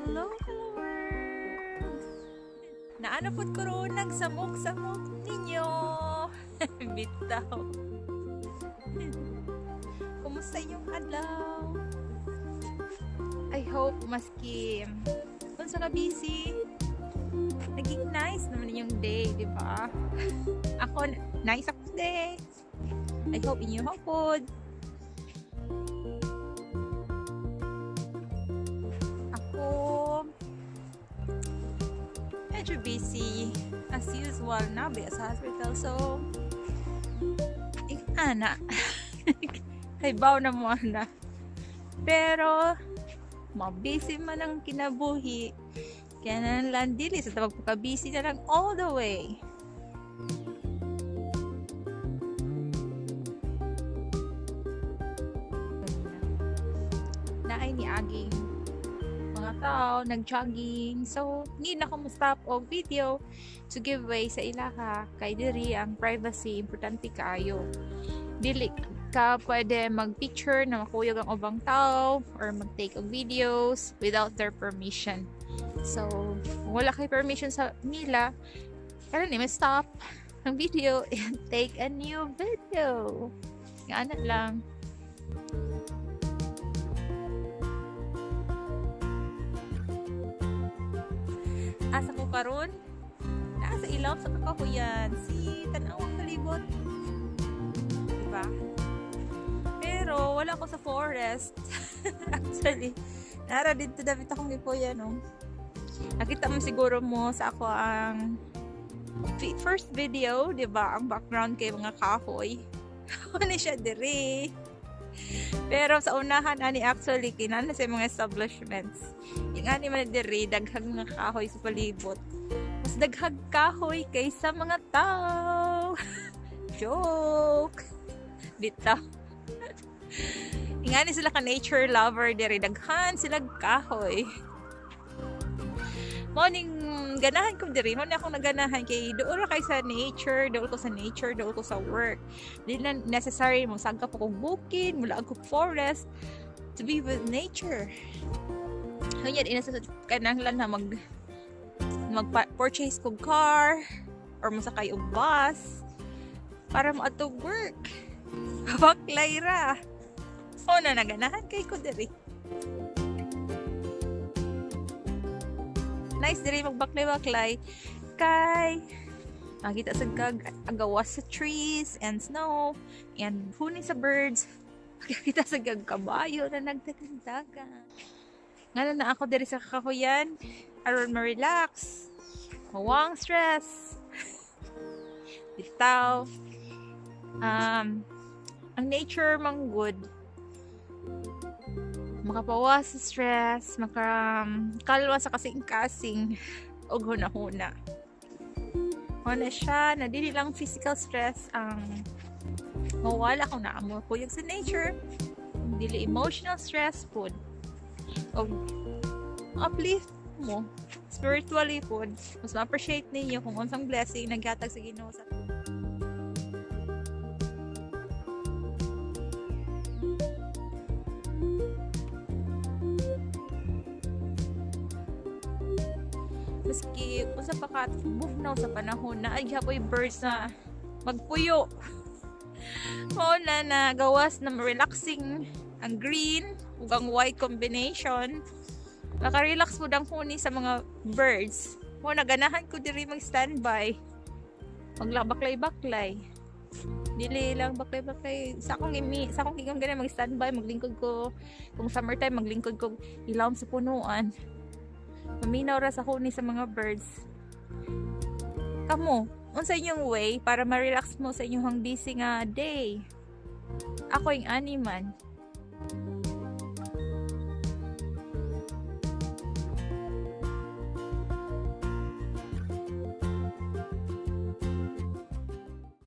Hello, hello world! Naano pud ko ron nagsamok-samok ninyo. Bitaw. Kumusta inyong adlaw? I hope maski unsa ka busy, naging nice naman inyong day, di ba? Ako, nice ako day. I hope inyo pod. Ako, medyo busy as usual na sa hospital, so ana kay baw na mo na, pero mabusy man ang kinabuhi, kaya na lang dili sa tawag busy na lang all the way. Naay ni aging mga tao nag-jogging, so hindi na ko mo-stop og video to give way sa ilaha, kay diri ang privacy importante kaayo. Dili ka pwede mag-picture na makuyog ang ubang tao or mag-take og videos without their permission. So kung wala kay permission sa nila, kailan ni stop ang video and take a new video. Nga lang. Asa ko karon? Nasa ilaw sa kakahuyan. Si tan-awang palibot. Diba? Pero wala ko sa forest. Actually, nara dito dapat akong gipuyan, no. Nakita mo siguro mo sa ako ang first video, diba? Ang background kay mga kahoy. Ano siya diri. Pero sa unahan ani actually kinana sa mga establishments. Yung ani man diri daghang mga kahoy sa palibot. Mas daghang kahoy kaysa mga tao. Joke. Bitaw. Ingani sila ka nature lover diri, daghan sila kahoy. Morning ganahan ko diri, mo na akong naganahan kay dool ra kay sa nature, dool ko sa nature, dool ko sa work. Di na necessary mo sagka pa kog bukid, mula og forest to be with nature. Hunyad ina sa kananglan na mag purchase kog car or mosakay og bus para moadto work. Baklay ra. O na naganahan kay ko diri. Nice diri magbaklay-baklay kay makita sa kag agawas sa trees and snow and huni sa birds. Makita sa kag kabayo na nagdagandagan. Ngano na ako diri sa kakahuyan aron ma-relax, mawang stress. Bitaw. Ang nature man good. Makapawas sa stress, makakalwa sa kasing-kasing og huna-huna. Huna siya, na dili lang physical stress ang mawala kung naamor kuyog sa nature. Dili emotional stress pod. Og uplift mo spiritually pod. Mas ma-appreciate ninyo kung unsang blessing naghatag sa Ginoo sa maski unsa pa ka bugnaw sa panahon na ay hapoy birds na magpuyo. Mao na na gawas na relaxing ang green ug ang white combination. Maka-relax pud ang huni sa mga birds. Mao na ganahan ko diri mag standby. Maglabaklay-baklay. Dili lang baklay-baklay. Sa akong imi, sa akong gigong gana mag standby, maglingkod ko kung summertime, maglingkod ko ilawom sa punuan. Maminaw ra sa huni sa mga birds. Kamo, unsa inyong way para ma-relax mo sa inyong busy nga day? Ako yung ani man.